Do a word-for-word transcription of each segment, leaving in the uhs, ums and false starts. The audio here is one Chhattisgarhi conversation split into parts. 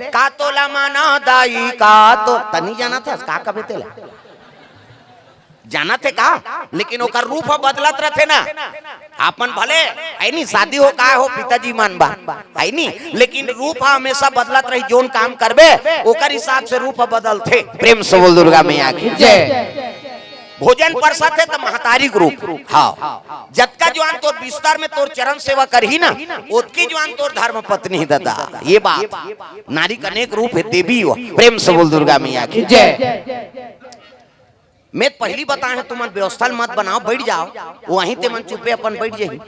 का तोला माना दाई, का तो तनी जानत हस, का कबे तेला? जानत हे का? लेकिन ओकर रूप ह बदलत रथे ना। अपन भले, है नी, शादी हो, का हो, पिताजी मन बा, है नी, लेकिन रूप ह हमेशा बदलत रही। जोन काम करबे, ओकर हिसाब से रूप ह बदलथे। प्रेम से बोल दुर्गा मैया की। जय। भोजन परसत हे त महतारी के रूप। हाँ, जतका जुआन तोर बिस्तर में तोर चरण सेवा करही ना, ओतकी जुआन तोर धर्म पत्नी ही दादा। ये बात नारी के अनेक रूप हे, देवी हो। प्रेम से बोल दुर्गा मैया की। जय। मैं पहली बताए हंव, तुमन व्यवस्था ल मत बनाओ, बैठ जाओ, वहीं ते मन चुपे अपन बैठ जाही।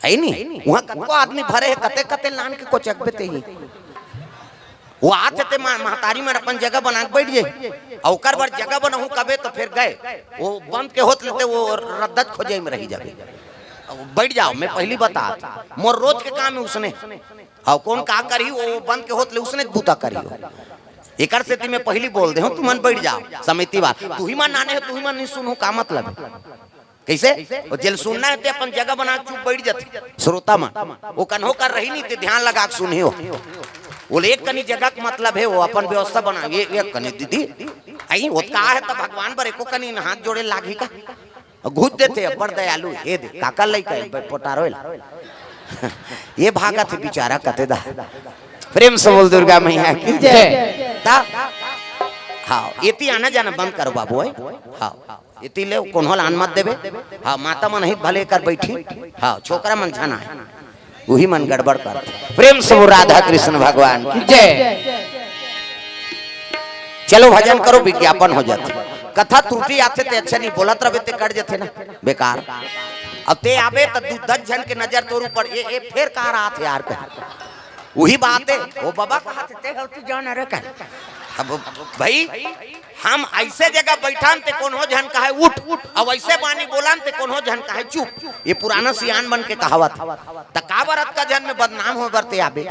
है नी? वहां कतको आदमी भरे हे, कते कते लान के कोचकबे ते ही। वो आत हे ते मा-, महतारी मन अपन जगह बना के बैठ जाही। अउ ओकर बर जगह बनाहूं कबे तो फिर गए, वो बंद के होत लेते, वो रद्दत खोजे में रही जाबे। अब बैठ जाओ, मैं पहली बतात, मोर रोज के काम है उसने। अउ कौन का करही, वो बंद के होत ले उसने बूता करही। एकर सेती मैं पहली बोल दे हंव, तुमन बैठ जाओ, समिति बात। तुही मन नाने हो, तुही मन नहीं सुनहू, का मतलब है? कैसे? वो जेल सुनना है ते अपन जगह बना के चुप बैठ जाते। श्रोता मन, वो कन्हो कर रही नहीं ते ध्यान लगा के सुनही हो। वो ले एक कनी जगह के मतलब है, वो अपन व्यवस्था बना, ये एक कनी दीदी, आई, वो का है त भगवान बर एको कनी हाथ जोड़े लागही का? घुस देते, बड़ दयालु, हे दे, काका लइका है, ब-, पोटारो ला। ये भागत है बेचारा कते दा। प्रेम से बोल दुर्गा मैया की। जय। ता? हाँ, एती आना जाना बंद करो बाबू, है? हाँ, एती ले, कोनो लान मत देबे। हाँ, माता मन ही भले कर बैठी। हाँ, छोकरा मन झन आए। उही मन गड़बड़ कर। प्रेम से वो राधा कृष्ण भगवान की। जय। चलो भजन करो, विज्ञापन हो जाथे। कथा त्रुटि आथे ते अच्छा नहीं बोलत रहे ते कट जाथे ना, बेकार। अब ते आबे त दू दस झन के नजर तोर ऊपर, ये, ये फेर का रहा थे यार कह। उही बात है, वो बाबा कहा थे, ते हल्ती जान रे कह। अब भाई, हम ऐसे जगह बैठान ते कोनो झन कहे उठ, अब ऐसे बानी बोलान ते कोनो झन कहे चुप। ये पुराना सियान मन के कहावत। त का बरत का झन में बदनाम हो बरते आबे?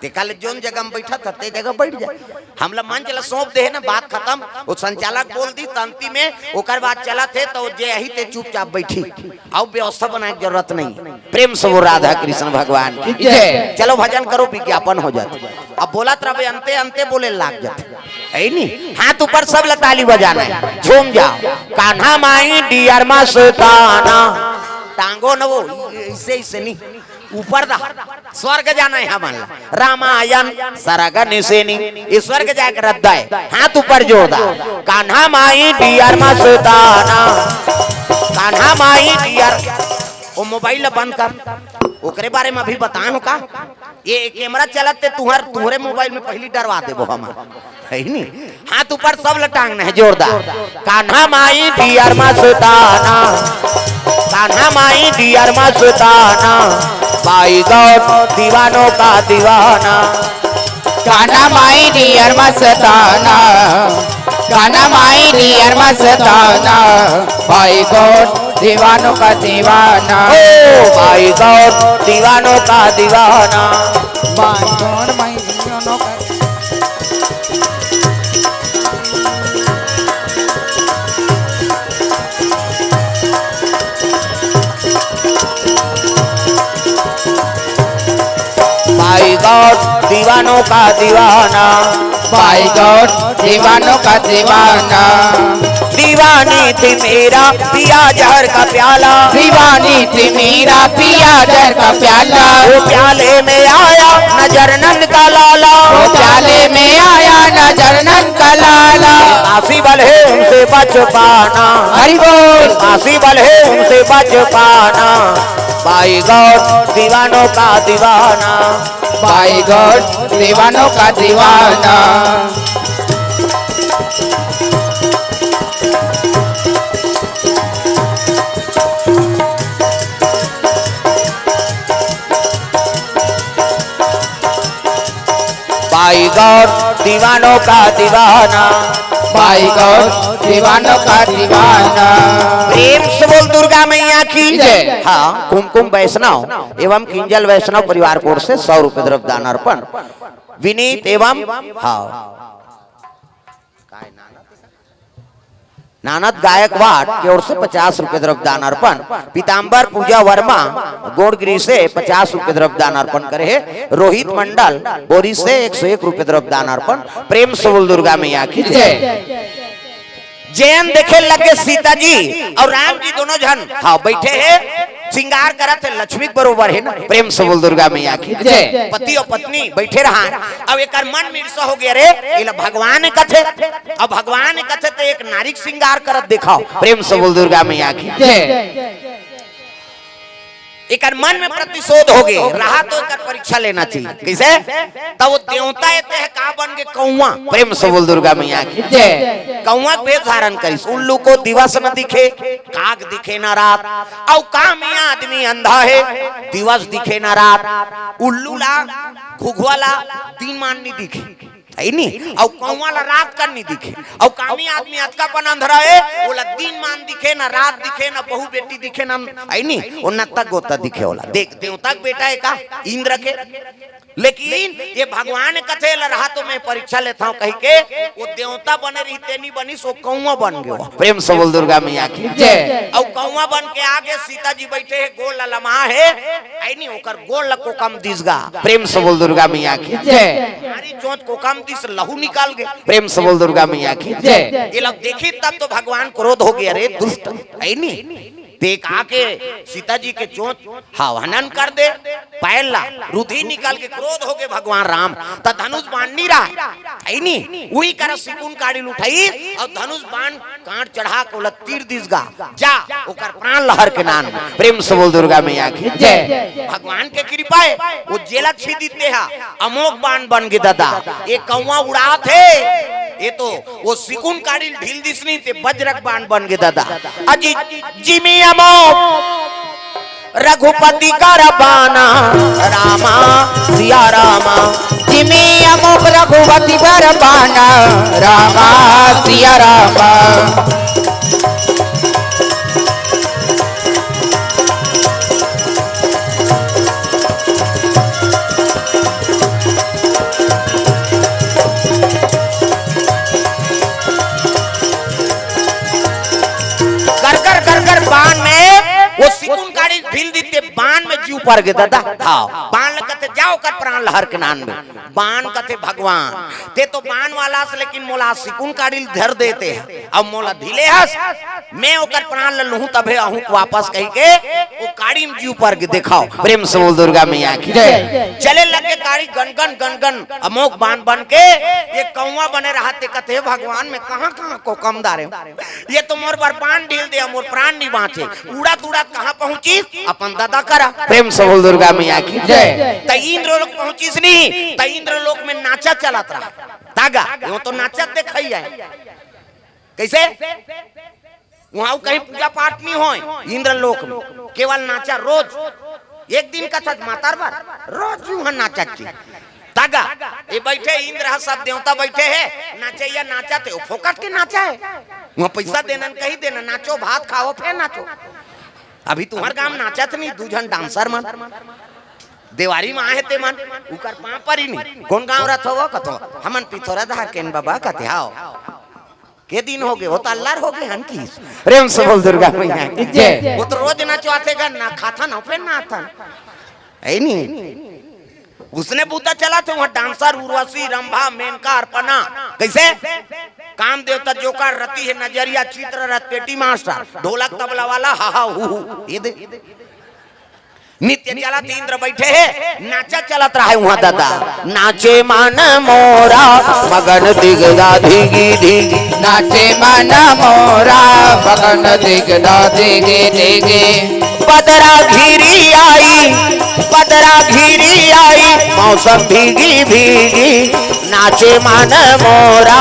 ते काले जोन जगह में बैठा था, ते जगह बैठ जाए। हमला मंच ला सौंप दे है ना, बात खत्म। वो संचालक बोल दी, त अंतिम में ओकर बात चलत है, तो जे यही ते चुपचाप बैठी। अउ व्यवस्था बनाए के जरूरत नहीं। प्रेम से वो राधा कृष्ण भगवान की। जय। चलो भजन करो, विज्ञापन हो जाते। अब बोलत रहे, अंते अंते बोले लाग जाते। है नी? हाथ ऊपर सब ला ताली बजाना है, झूम जाओ। कान्हा माई डियर मस्ताना। टांगो न वो, इसे, इसे नहीं। ऊपर दा, स्वर्ग जाना है हमन ला। रामायण सरग निसेनी, ये स्वर्ग जाए के रद्दा है। हाथ ऊपर जोर दा। कान्हा माई डियर मस्ताना, कान्हा माई डियर। वो मोबाइल ला बंद कर, ओकरे बारे में अभी बताए हो का? ये कैमरा चलत ते तुहर, तुहरे मोबाइल में पहली डरवा देबो हम। है नी? हाथ ऊपर सब ला टांगना है जोरदार। कान्हा माई डियर मस्ताना, कान्हा माई डियर मस्ताना, बाई गौर दीवानों का दीवाना। कान्हा माई डियर मस्ताना, कान्हा माई डियर मस्ताना, बाई गौर दीवानों का दीवाना। ओ बाई गौर दीवानों का दीवाना। बाई गौर माई दीवानों का बाई गौर दीवानों का दीवाना। बाई गौर दीवानों का दीवाना। दीवानी थी मेरा पिया जहर का प्याला। दीवानी थी मेरा पिया जहर का प्याला। वो प्याले में आया नजर नंद का लाला। वो प्याले में आया नजर नंद का लाला। आसी बल है उनसे बच पाना। हरि बोल। आसी बल है उनसे बच पाना। बाई गौर दीवानों का दीवाना। बाई गौर दीवानों का दीवाना। बाई गौर दीवानों का दीवाना। बाई गौर दीवानों का दीवाना। प्रेम से बोल दुर्गा मैया की जय। हाँ, कुमकुम वैष्णव एवं किंजल वैष्णव परिवार की ओर से सौ रुपए द्रव्य दान अर्पण। विनीत एवं, हाँ, नानद गायकवाड़ के ओर से पचास रुपए द्रव्य दान अर्पण, पीताम्बर पूजा वर्मा गोड़गिरी से पचास रुपए द्रव्य दान अर्पण करे हे, रोहित मंडल बोरी से एक सौ एक रुपए द्रव्य दान अर्पण। प्रेम से बोल दुर्गा मैया की जय। जयन देखे लगे सीता जी और राम जी दोनों झन, हाँ, बैठे हे, श्रृंगार करत हे, लक्ष्मी के बरोबर हे ना। प्रेम से बोल दुर्गा मैया की जय। पति और पत्नी बैठे रहा, अब एकर मन में ईर्षा हो गया, रे, ये ला भगवान कथे, अब भगवान कथे तो एक नारी के श्रृंगार करत दिखाओ। प्रेम से बोल दुर्गा मैया की जय। एकर मन में प्रतिशोध हो गए रहा तो एकर परीक्षा लेना चाहिए। कैसे? तब वो देवता एते हे का बन के? कौआ। प्रेम से बोल दुर्गा मैया की जय। कौआ के भेष धारण करिस, उल्लू को दिवस न दिखे, काग दिखे न रात, अउ का में आदमी अंधा हे, दिवस दिखे न रात, उल्लू ला, घुघुआ ला दिन मान नहीं दिखे, है नी? अउ कौआ ला रात कन नहीं दिखे, अउ कामी आदमी अतका पन अंधरा हे, ओला दिन मान दिखे, ना रात दिखे, ना बहू बेटी दिखे, ना, है नी? ओ नत्ता गोता दिखे ओला। देख, देवता के बेटा हे का? इंद्र के। लेकिन ये भगवान कथे ला रहा तो मैं परीक्षा लेता हूँ कही के, वो देवता बने रहिते नहीं बनिस, वो कौआ बन गयो। प्रेम से बोल दुर्गा मैया की जय। अउ कौआ बन के आगे सीता जी बैठे हे, गोड़ ला लमा हे, है नी? ओकर गोड़ ला कोकम दिस गा। प्रेम से बोल दुर्गा मैया की जय। हमारी चोंच कोकम दिस, लहू निकाल गए। प्रेम से बोल दुर्गा मैया की जय। ये लोग देखी तब तो भगवान क्रोध हो गया, अरे दुष्ट, है नी? देख आके सीता जी के चोंच, हाँ, हनन कर दे, पैर ला, रुधि निकाल के क्रोध हो गए भगवान राम, त धनुष बाण नहीं रहा, है नी? वही करा सिकुन काड़ी उठाई और धनुष बाण कांट चढ़ा के ओला तीर दिस गा, जा, ओकर प्राण लहर के नान। प्रेम से बोल दुर्गा मैया की जय। भगवान के कृपा हे, वो जेला छीदित हे, अमोघ बाण बन गे दादा। ये कौआ उड़ात हे, ये तो वो सिकुन काड़ी ढील दिस नहीं, ते बज्रक बाण बन गे दादा। अजी जिमी अमोघ रघुपति कर बाना, रामा सिया रामा। जिमी अमोघ रघुपति कर बाना, रामा सिया रामा। गरगर गरगर बाण में वो सिकुन काड़ी ढील दिते, बाण में जीव पर गे दादा। हाँ, बाण लगत जाओ कर प्राण लहर के नान में। बाण कथे भगवान, ते तो बाण वाला हस, लेकिन मोला सिकुन काड़ी ल धर देते हे, अब मोला ढीले हस, मैं ओकर प्राण ल लूहूं तभे आहूं वापस कही के, वो काड़ी में जीव पर गे देखाओ। प्रेम से बोल दुर्गा मैया की जय। चले लगे काड़ी गनगन गनगन अमोघ बाण बन के, ये कौआ बने रहते कथे भगवान मैं कहां कहां कोकम डारे हूं। ये तो मोर बर बाण ढील दे, मोर प्राण नहीं बांचे। उड़त उड़त कहां पहुंचिस? अपन दादा करा। प्रेम से बोल दुर्गा मैया की जय। त इंद्रलोक पहुंचिस नहीं, त इंद्रलोक में नाचा चलत रहा। तागा, वो तो नाचत देखाई आए। कैसे? वहां कहीं पूजा पाठ नहीं होय इंद्रलोक में, केवल नाचा रोज। एक दिन कथा मातर बर, रोज यूं नाचत जी। तागा, ये बैठे इंद्र ह, सब देवता बैठे हे, नाचैया नाचत हे, वो फोकट के नाचा हे। वहां पैसा देना न कही देना, नाचो भात खाओ फेर नाचो। अभी तुम्हर गांव नाचत नहीं, दू झन डांसर मन देवारी में आहे ते मन, उकर पांव परी नहीं। कौन गांव रथ हो कथो? हमन पिथौरा धार के न बाबा कथे, हाव। के दिन हो गए, वो तो अल्लार हो गए हन की। प्रेम से बोल दुर्गा मैया की जय। वो तो रोज नचवाथे गा, ना खाथन, फेर ना आथन। है नी? उसने बूता चला थे वहां डांसर, उर्वशी, रंभा, मेनका, अर्पणा। कैसे? काम देवता जोकर, रति है नजरिया, चित्र रथ, पेटी मास्टर, ढोलक तबला वाला, हा हा हू हू। ये दे। नृत्य चलत इंद्र बैठे हे, नाचा चलत रहे वहां दादा। नाचे मन मोरा मगन दिगदा धिगी धिगी। नाचे मन मोरा मगन दिगदा धिगी धिगी। बदरा घिरी आई, बदरा घिरी आई, मौसम भीगी भीगी। नाचे मन मोरा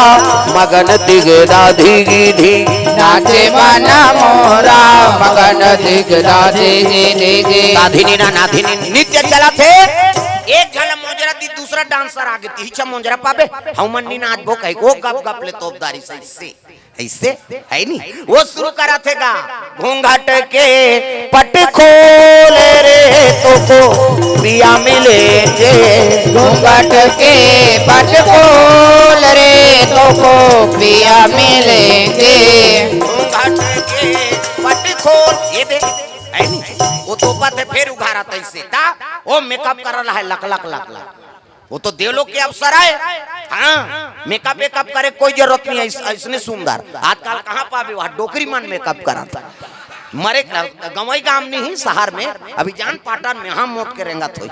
मगन दिगदा धिगी धिगी। नाचे मन मोरा मगन दिगदा धिगी धिगी। दाधिनी ना नाधिनी नृत्य चलत हे। एक झन मोजरा दी, दूसरा डांसर आगे ती, हिचा मोजरा पाबे, हमन नी नाचबो कही, वो गप गप ले तोपदारी सही से। ऐसे है नी? वो शुरू करा थे गा, घूंघट के पट खोल रे, तोको पिया मिलेंगे। घूंघट के पट खोल रे, को पिया मिलेंगे। घूंघट के पट खोल, ये दे, है नी? वो तो पत है, फिर उघारा तैसे ता, वो मेकअप कर रहा है, लक लक लक लक। वो तो देवलोक के अप्सरा है। हाँ, मेकअप वेकअप करे कोई जरूरत नहीं है, ऐस-, ऐसने सुंदर। आजकल कहाँ पावे, वहाँ डोकरी मन मेकअप करत। मरे क-, गंवई गाम नहीं, शहर में, अभी जान पाटन में, हम मोट के रेंगत होई।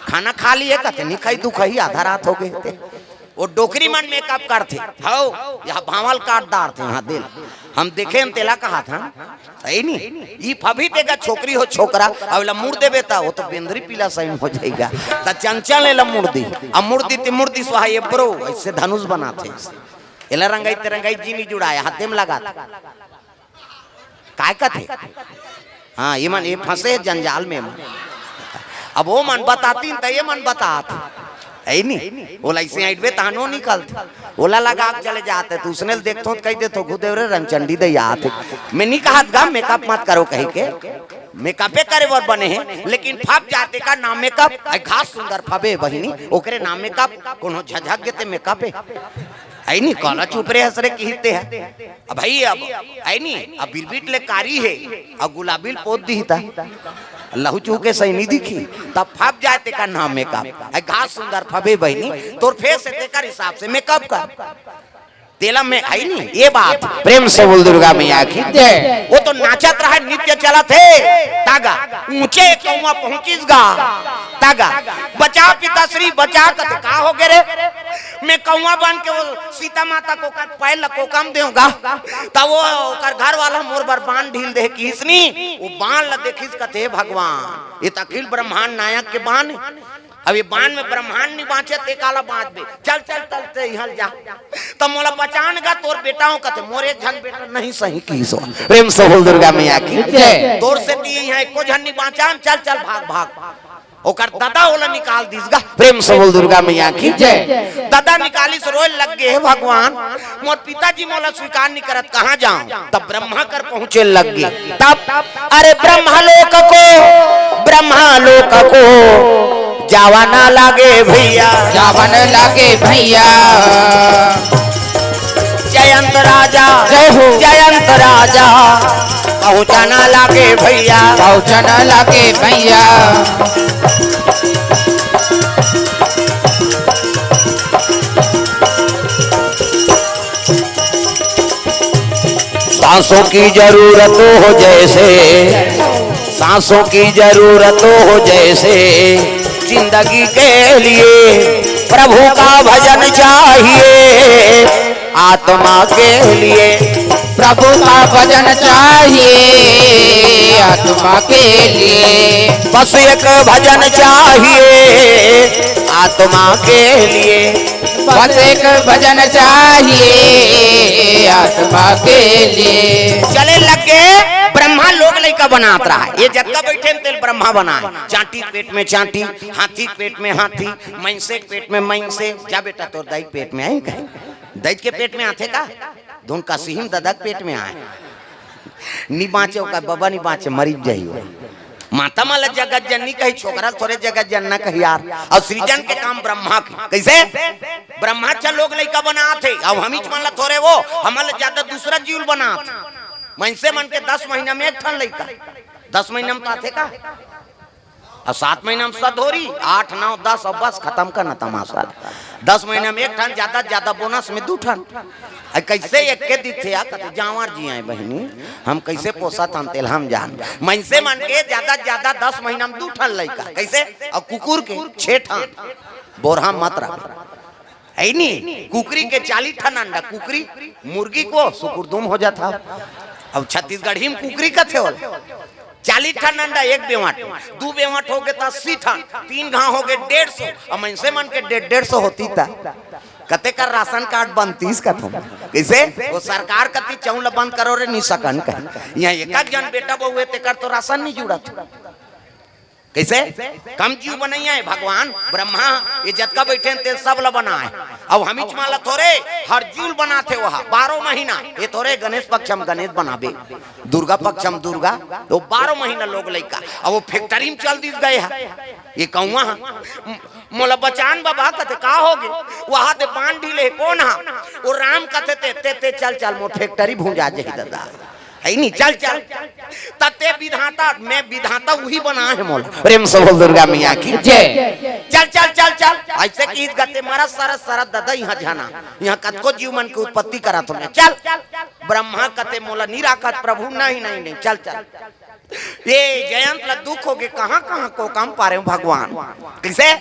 खाना खा लिए कहते, "नहीं खाई, तू खाई, आधा रात हो गए थे।" वो डोकरी मन मेकअप करथे, हौ, यहाँ भांवल काट डारथे, यहाँ दिल। हम देखे, हम तेला कहा था, सही नहीं? ई फभी तेगा छोकरी हो छोकरा, अब ला मुड़ देबे ता, वो तो बेंदरी पीला सही हो जाएगा। ता चंचल एला मुड़ दी, अब मुड़ दी ते मुड़ दी स्वाहा ये ब्रो, ऐसे धनुष बनाथे। एला रंगाई ते रंगाई जी नहीं जुड़ाया, हाथे में लगा था। काय कथे? हाँ, ये मन, ये फंसे जंजाल में मन। अब वो मन बतातीन त ये मन बतात। है नी? ओला ऐसे ऐंठबे तहनो निकलत। ओला लगा के चले जाते, तो उसने देखथो त कह देथो, "गुरुदेव रे, रंगचंडी दे आत हे।" मैं नहीं कहत गा, मेकअप मत करो कही के। मेकअपे करे बर बने हैं, लेकिन फप जाते का नाम मेकअप। ऐ घास सुंदर फबे बहिनी, ओकरे नाम मेकअप, कोनो झझक गेते मेकअपे। है नी? काला चुप रे हंस रे किहिते है। अब भाई, अब, है नी? अब बिरबिट ले कारी है, अब गुलाबी ल पोत दी ता। लहू चूके सही नहीं दिखी, तब फब जाए तेका नाम मेकअप। है घास सुंदर फबे बहिनी, तोर फेस है तेकर हिसाब से मेकअप कर। तेला में है नी, ये बात। प्रेम से बोल दुर्गा मैया की। जय। वो तो नाचत रहा, नृत्य चलत हे, तागा ऊंचे कौवा पहुंचिस गा, तागा बचा पिताश्री बचा, कथे का हो गे रे? मैं कौवा बन के वो सीता माता को कर पैर ल कोकम देहूं गा, त वो ओकर घर वाला मोर बर बाण ढील दे किसनी, वो बाण ल देखिस, कथे, "हे भगवान, ये त अखिल ब्रह्मांड नायक के बाण हे। अब ये बाण में ब्रह्मांड नहीं बांचे, ते काला बांच दे। चल, चल, चल, ते इहल जा।" त मोला बचान गा, तोर बेटा हूं, कथे, "मोर एक झन बेटा नहीं सही किहिस।" प्रेम से बोल दुर्गा मैया की। जय। "तोर से ती यहाँ एको झन नहीं बांचान, चल, चल, भाग, भाग।" ओकर ददा ओला निकाल दिस गा। प्रेम से बोल दुर्गा मैया की। जय। ददा निकालिस, रोए लग गे, "हे भगवान, मोर पिताजी मोला स्वीकार नहीं करत, कहाँ जाऊं?" तब ब्रह्मा कर पहुंचे लग गे। तब, "अरे ब्रह्मलोक को, ब्रह्मलोक को जावा ना लागे भैया।" जावा ना लागे भैया। जयंत राजा, जय हो। जयंत राजा, पहुंचा ना लागे भैया। पहुंचा ना लागे भैया। सांसों की जरूरत हो जैसे, सांसों की जरूरत हो जैसे, जिंदगी के लिए प्रभु का भजन चाहिए आत्मा के लिए। प्रभु का भजन चाहिए आत्मा के लिए। बस एक भजन चाहिए आत्मा के लिए। बस एक भजन चाहिए आत्मा के लिए। चले लग गे, ब्रह्मा लोग लइका बनात रहा। ये जतका बैठे न तेल ब्रह्मा बनाए। चांटी के पेट में चांटी, हाथी के पेट में हाथी, मइनसे के पेट में मइनसे। जा बेटा, तोर दाई के पेट में आई कहे। दाई के पेट में आथे का? धुन का सिहिम ददा के पेट में आए। नी बाँचे ओकर बबा, नी बाँचे, मरी जाही वो। माता मन ल जगत जननी कही, छोकरा ल थोरे जगत जनना कही यार। अउ सृजन के काम ब्रह्मा के। कइसे? ब्रह्मा च लोग लइका बनात हे, अउ हमीच मन ल थोरे वो, हमन ल जादा दूसरा जीव ल बनात। मइनसे मन के दस महीना में एक ठन लइका, दस महीना में तो आथे का? अउ सात महीना में सधोरी, आठ, नौ, दस, अउ बस खतम करना तमाशा। दस महीना में एक ठन, जादा से जादा बोनस में दू ठन। अइ कइसे एक के दिथे या कथे, जांवर जी आए बहिनी, हम कइसे पोसत हन तेल हम जान। मइनसे मन के जादा से जादा दस महीना में दू ठन लइका। कइसे? अउ कुकुर के छे ठन। बोरहा मत रख। है नी? कुकरी के चालीस ठन अंडा, कुकरी, मुर्गी को सुकुरदुम हो जाता। अब छत्तीसगढ़ी में कुकरी कथे ओला। चालीस ठन अंडा एक बेवट, दू बेवट हो गे त अस्सी ठन, तीन घांव हो गे डेढ़ सौ। अब मइनसे मन के डेढ़, डेढ़ सौ होती त कते कर राशन कार्ड बनतीस कथों। कइसे? वो सरकार कती चौं ल बंद करो रे, नी सकन कहे। इहाँ एक एक जन बेटा बहू हे, तेकर तो राशन नी जुड़त। कइसे? कम जीव बनइया हे भगवान ब्रह्मा, ये जतका बइठे हे तेन सब ल बनाए। अब हमीच मा ल थोरे हर जीव ल बनाथे ओहा बारो महीना, ये थोरे गणेश पक्ष म गणेश बनाबे, दुर्गा पक्ष म दुर्गा, तो बारो महीना लोग लइका। अब वो factory म चल दिस गए हे, ये कौआ ह। मोला बचान बाबा कथे, का होगे? वहा दे बांध ढीले हे, कोन हा? वो राम कथे, ते, ते, ते चल, चल, मोर factory भूंजा जाही दादा। हे नी, चल, चल। त ते विधाता, मैं विधाता, उही बनाए हे मोला। प्रेम से बोल दुर्गा मैया की जय। चल, चल, चल, चल। अइसे किहिस गा ते मरत सरत सरत दादा इहाँ झन आ। इहाँ कतको जीव मन के उत्पत्ति करत हों मैं। चल। ब्रह्मा कथे मोला नी राखत प्रभु, नहीं, नहीं, नहीं, चल, चल। ये जयंत ला दुख होगे, कहाँ, कहाँ कोका म पारे हूँ भगवान। कइसे?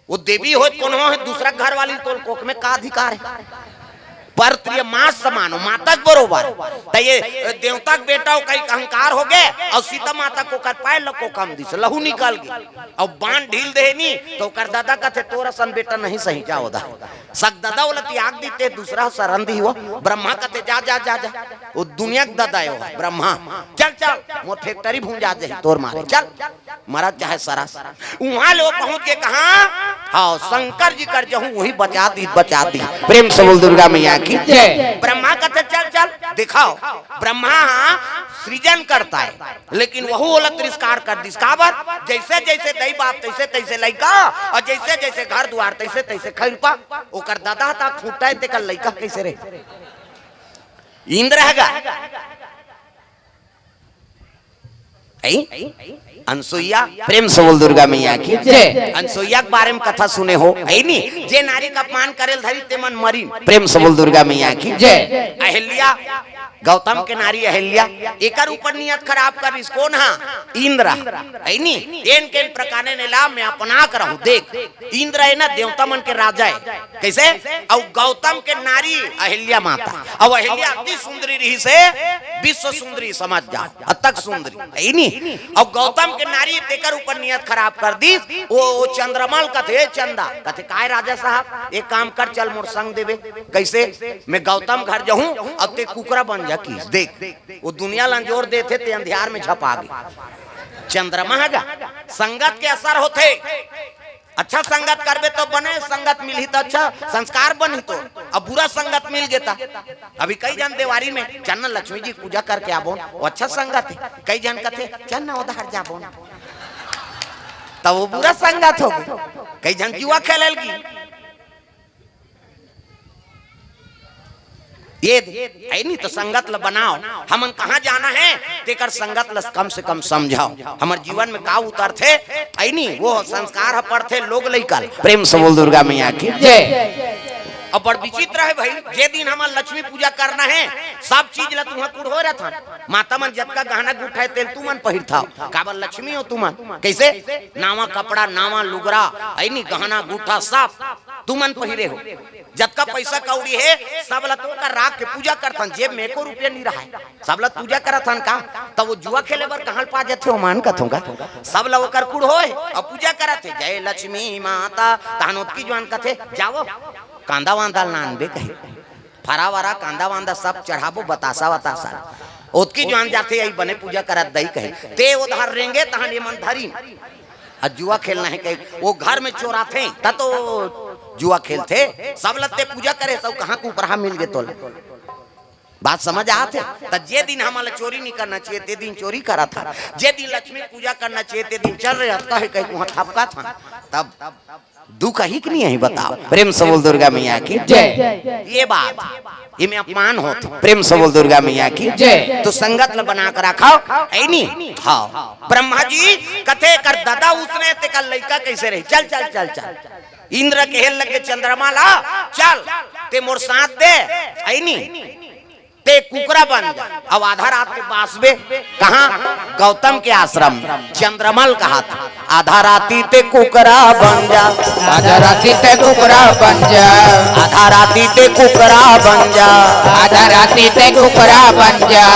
वो देवी होत कोनो हे, दूसरा घर वाली तोल कोख में का अधिकार हे? पर प्रिय माँ समान हो, माता के बरोबर। त ये देवता के बेटा हो, कहीं अहंकार होगे, अउ सीता माता के ओकर पैर ल कोखा म दिस, लहू निकल गे। अउ बांध ढील दे नी, त ओकर दादा कथे, "तोर असन बेटा नहीं सही, जा ओदा।" सक दादा ओला त्याग दिते, दूसरा शरण दिही वो। ब्रह्मा कथे, "जा, जा, जा, जा।" वो दुनिया के दादा हे वो, ब्रह्मा। "चल, चल, मोर factory भूंजा जाही तोर मारे, चल।" मरत चाहे सरस। उहाँ ले वो पहुँच के कहाँ? हाँ, शंकर जी कर जहूँ, वही बचा दिस, बचा दिस। प्रेम से बोल दुर्गा मैया की जय। ब्रह्मा कथे, "चल, चल, दिखाओ।" ब्रह्मा हाँ सृजन करता हे, लेकिन वहू ओला तिरस्कार कर दिस। काबर? जइसे जइसे दई बाप, तइसे तइसे लइका, अउ जइसे जइसे घर दुवार, तइसे तइसे खइरपा। ओकर दादा त खूंटा हे, तेकर लइका कइसे रहे? इंद्र हे गा। अनसुईया, प्रेम से बोल दुर्गा मैया की जय। अनसुईया के बारे म कथा सुने हो, हे नी? जे नारी के अपमान करे ल धरिस ते मन मरिन। प्रेम से बोल दुर्गा मैया की जय। अहिल्या, गौतम के नारी अहिल्या, एकर ऊपर नियत खराब करिस कोन हा? इंद्र, हे नी? एन केन प्रकारे ने ला मैं अपना के रहूं। देख, इंद्र हे ना, देवता मन के राजा हे। कइसे? अउ गौतम के नारी अहिल्या माता, अउ अहिल्या अति सुंदरी रहिस हे, विश्व सुंदरी समझ जाओ, अतक सुंदरी, हे नी? अउ गौतम के नारी तेकर ऊपर नियत खराब कर दिस। वो चंद्रमा ल कथे, "चंदा," कथे, "काय राजा साहब, एक काम कर, चल मोर संग देबे।" कइसे? "मैं गौतम घर जहूं, अब ते कुकरा बन जा।" किहिस, देख, वो दुनिया ल अंजोर देथे, ते अंधियार में झपा गे। चंद्रमा हे गा, संगत के असर होथे। अच्छा संगत करबे तो बने, संगत मिलही तो अच्छा संस्कार बनही तो। अब बुरा संगत मिल गे त, अभी कई झन देवारी में, "चल ना लक्ष्मी जी पूजा करके आबोन, वो अच्छा संगत हे।" कई झन कथे, "चल ना उधार जाबोन।" त वो बुरा संगत होगे। कई झन जुआ खेले लगी। ये दे, हे नी? त संगत ल बनाओ। हमन कहाँ जाना हे, तेकर संगत ल कम से कम समझाओ। हमर जीवन में का उतरथे, हे नी? वो संस्कार ह पड़थे लोग लइका ल। प्रेम से बोल दुर्गा मैया की जय। अब बड़ विचित्र हे भाई, जे दिन हमन लक्ष्मी पूजा करना हे, सब चीज ल तुंहर कुढ़ हो रथन। माता मन जतका गहना गुठा हे, तेन तुमन पहिरथव। काबर लक्ष्मी हो तुमन। कइसे? नावा कपड़ा, नावा लुगरा, हे नी? गहना गुठा सब तुमन पहिरे हो। जतका पइसा कौड़ी हे, सब ल तो ओकर राख के पूजा करथन, जेब में एको रुपया नी रहय, सब ल पूजा करथन का? त वो जुआ खेले बर कहाँ ल पा जथे, ओमन कथों का? सब ल ओकर कुढ़ होय, अउ पूजा करत हे, "जय लक्ष्मी माता।" तहन ओतकी जुआन कथे, "जावो, कांदा वांदा ल लानबे," कहे, "फरा वरा, कांदा वांदा सब चढ़ाबो, बतासा वतासा।" ओतकी जुआन जाथे, "अई बने पूजा करत दई," कहे, "ते ओधार रेंगे, तहन ये मन धरी।" आ जुआ खेलना हे कहे, वो घर में चोराथे, त तो जुआ खेलथे। सब ल ते पूजा करे, सब कहाँ कुपरहा मिल गे तोला? बात समझ आथे? त जे दिन हमन ल चोरी नी करना चाहिए, ते दिन चोरी करत हन। जे दिन लक्ष्मी पूजा करना चाहिए, ते दिन चल रहे हफ्ता हे कहीं वहाँ थपका था, तब दुख ही कि नहीं है बताओ? प्रेम से बोल दुर्गा मैया की जय। ये बात, ये में अपमान होत। प्रेम से बोल दुर्गा मैया की जय। तो संगत ल बना के रखो, हे नी? हाँ। ब्रह्मा जी कथे कर दादा उसने ते का लइका कैसे रहे? चल, चल, चल, चल। इंद्र कहे लगे चंद्रमा ला, "चल, ते मोर साथ दे, हे नी? ते कुकरा बन जा, अब आधा रात के बासबे।" कहाँ? गौतम के आश्रम। चंद्रमा ल कहा था, "आधा राती ते कुकरा बन जा।" आधा राती ते कुकरा बन जा। आधा राती ते कुकरा बन जा। आधा राती ते कुकरा बन जा।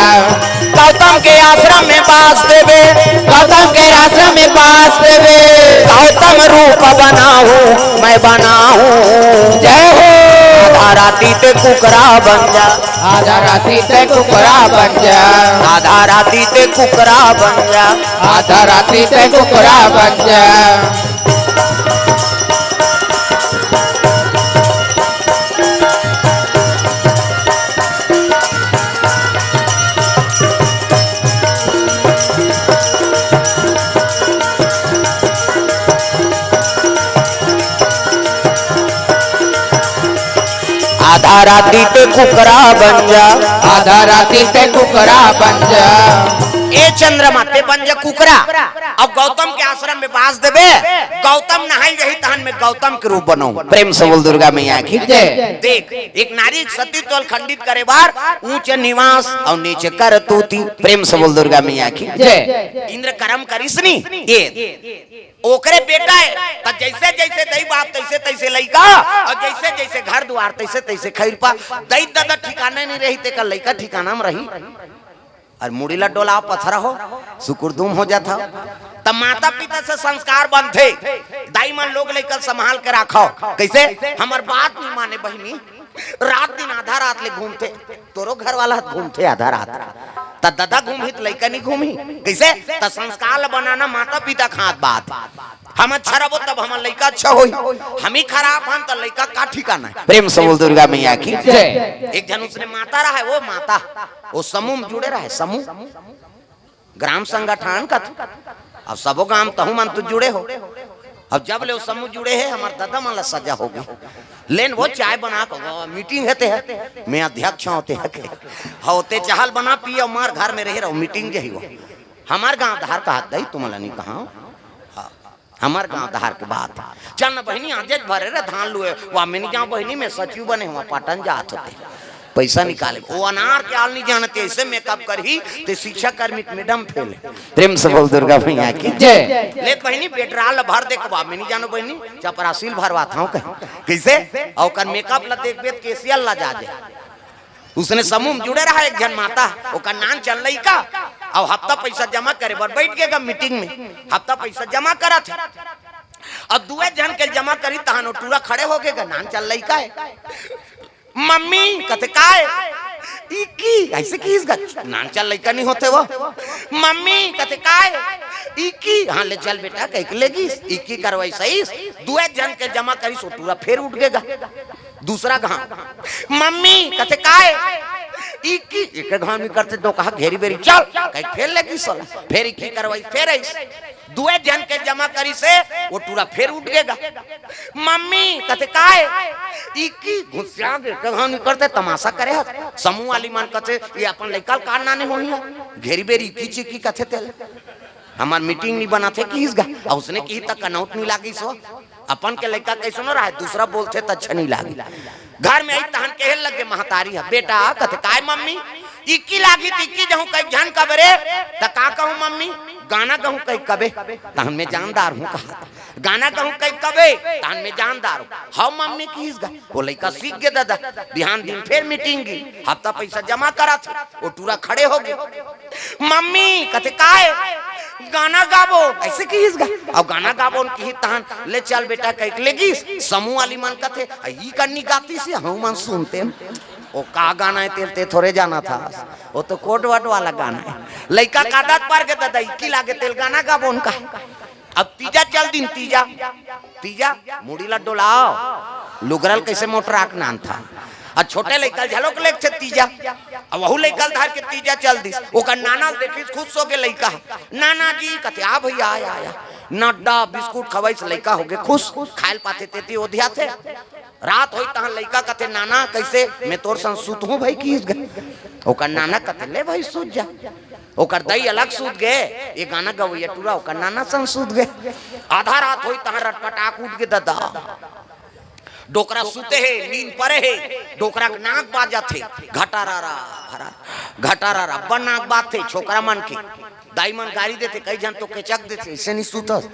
गौतम के आश्रम में बास देबे। गौतम के आश्रम में बास देबे। गौतम रूप बनाहूँ, मैं बनाहूँ। जय हो। आधा राती ते कुकरा बन जा। आधा राती ते कुकरा बन जा। आधा राती ते कुकरा बन जा। आधा राती ते कुकरा बन जा। आधा राती ते कुकरा बन जा। आधा राती ते कुकरा बन जा। ए चंद्रमा, ते बन जा कुकरा। अब गौतम के आश्रम में बास देबे, गौतम नहाई रही, तहन में गौतम के रूप बनाऊं। प्रेम से बोल दुर्गा मैया की जय। देख, एक नारी सती तोल खंडित करे बार ऊंच निवास और नीच करतूती। प्रेम से बोल दुर्गा मैया की जय। इंद्र कर्म करिस नी, ये ओकरे बेटा है, त जैसे जैसे दई बाप तैसे तैसे लइका, और जैसे जैसे घर दुआर तैसे तैसे खैरपा। दई ददा ठिकाने नहीं रही, तेकर लइका ठिकाना में रही। और मुड़ी ला डोला पथरा हो, सुकुरदुम हो जात हो। त माता पिता से संस्कार बनथे। दाई मन लोग लइका संभाल के राखो। कैसे? हमर बात नहीं माने बहिनी, रात दिन आधा रात ले घूमथे, तोरो घर वाला घूमथे आधा रात। त ददा घूमही त लइका नहीं घूमही। कैसे? त संस्कार ल बनाना माता पिता के हाथ बात। हम अच्छा रहबो तब हमर लइका अच्छा होही, हम ही खराब हन त लइका का ठिकाना है। प्रेम से बोल दुर्गा मैया की जय। एक झन उसने माता रहा है, वो माता, वो समूह में जुड़े रहे, समूह, ग्राम संगठन का। अब सबो गांव तहु मन तो जुड़े हो। अब जब ले वो समूह जुड़े है, हमार दादा मन ला सजा हो गई। लेन वो चाय बना के, वो मीटिंग हेते है, मैं अध्यक्ष होते है के, होते चाहल बना पिए, हमार घर में रहे रहो, मीटिंग जही हो। हमार गांव धार का हाथ दई, तुमला नहीं कहा। हाँ। हमार गांव धार के बात। चल न बहिनी, आजेच भरे रे धान लुए। वाह, मैं नहीं जाऊं बहिनी, मैं सचिव बने हुआ पाटन जात होते। पैसा निकाले। वो अनार के आल नहीं जानते, ऐसे मेकअप करही, ते शिक्षा कर्मी के मैडम फेल है। प्रेम से बोल दुर्गा मैया की जय। ले बहिनी, पेट्रोल भर दे के, वाह, मैं नहीं जानो बहिनी, चपरासील भरवा था कहीं। कैसे? और ओकर मेकअप ला देखबे त केसियल ला जा दे। उसने समूह में जुड़े रहा एक झन माता, ओकर नान चल लइका, और हफ्ता पैसा जमा करे बर बैठ गए मीटिंग में, हफ्ता पैसा जमा करत है, और दुए झन के जमा करी तहन वो टूरा खड़े हो गए, नान चल लइका है। मम्मी कथे काय? इक्की, ऐसे किहिस गा, नान चल लइका नहीं होते वो। मम्मी कथे काय? इक्की, हाँ ले चल बेटा, कह के लेगिस, इक्की करवाई सही, दुए झन के जमा करी सो टूरा फिर उठ गए गा। दूसरा घाव, मम्मी कथे काय? इक्की, एक घाव नहीं करते, दो कहा घेरी बेरी चल, कहीं फेर लगी साला, फेर इक्की करवाई, फेर ऐस, दुए झन के जमा करी से वो टूरा फेर उठ गए गा। मम्मी कथे काय? इक्की घुसिया गे, एक घाव नहीं करते, तमाशा करे हत। समूह वाली मन कथे, ये अपन लइका ल का नाने होही, घेरी बेरी इक्की चिक्की कथे तेल। हमार मीटिंग नहीं बनाथे किहिस गा, और उसने किहिस त कनौत नहीं लागिस हो। अपन के लइका कैसनो रहे, दूसरा बोलथे त अच्छा नहीं लागे। घर में आई तहन कहे लगे महतारी है, बेटा कथे काय मम्मी, इक्की लागी त इक्की जहूं कई झन कबे रे, त का कहूं मम्मी, गाना गहूं कई कबे, तहन मैं जानदार हूं कहा, गाना गहूं कई कबे, तहन मैं जानदार हूं। हाँ मम्मी किहिस गा, वो लइका सीख गे दादा। बिहान दिन फेर मीटिंग गी, हफ्ता पैसा जमा करा था, वो टूरा खड़े हो गए। मम्मी कथे काय? गाना गाबो, ऐसे किहिस गा। अब गाना गाबो न किहिस तहन ले चल बेटा कह के लेगिस। समूह वाली मन कथे, "आ, ई कन्नी गाती से हम मन सुनते हैं।" वो का गाना है तेल ते थोड़े जाना था, वो तो कोट वट वाला गाना है। लइका का आदत पर के दादा, इक्की लागे तेल गाना गाबो उनका। अब तीजा चल दिन, तीजा, तीजा मुड़ी ला डोलाओ, लुगरल कैसे मोटरा के नान था। आ छोटे लइका झलोक लेक छे तीजा, अब वहू लइका धर के तीजा चल दिस। ओकर नाना देखिस, खुश हो के लइका, "नाना जी," कथे, "आ भैया, आया, आया।" नड्डा बिस्कुट खवाइस, लइका हो गए खुश, खायल पाथे तेती ओधिया थे। रात होई तहां लइका कथे, "नाना, कैसे मैं तोर संग सुत हूं भाई?" किहिस गा। ओकर नाना कथे, "ले भाई, सुत जा।" ओकर दई अलग सुत गए, ये गाना गवैया टूरा ओकर नाना संग सुत गए। आधा रात होई तहां रटपटाक उठ के दादा, डोकरा सुते हे, नींद परे हे, डोकरा के नाक बाजत हे, घटारारा, घटारारा, अब्बड़ नाक बाजथे छोकरा मन के। दाई मन गारी देथे, कई झन तो केचक देथे, "ऐसे नहीं सुतस,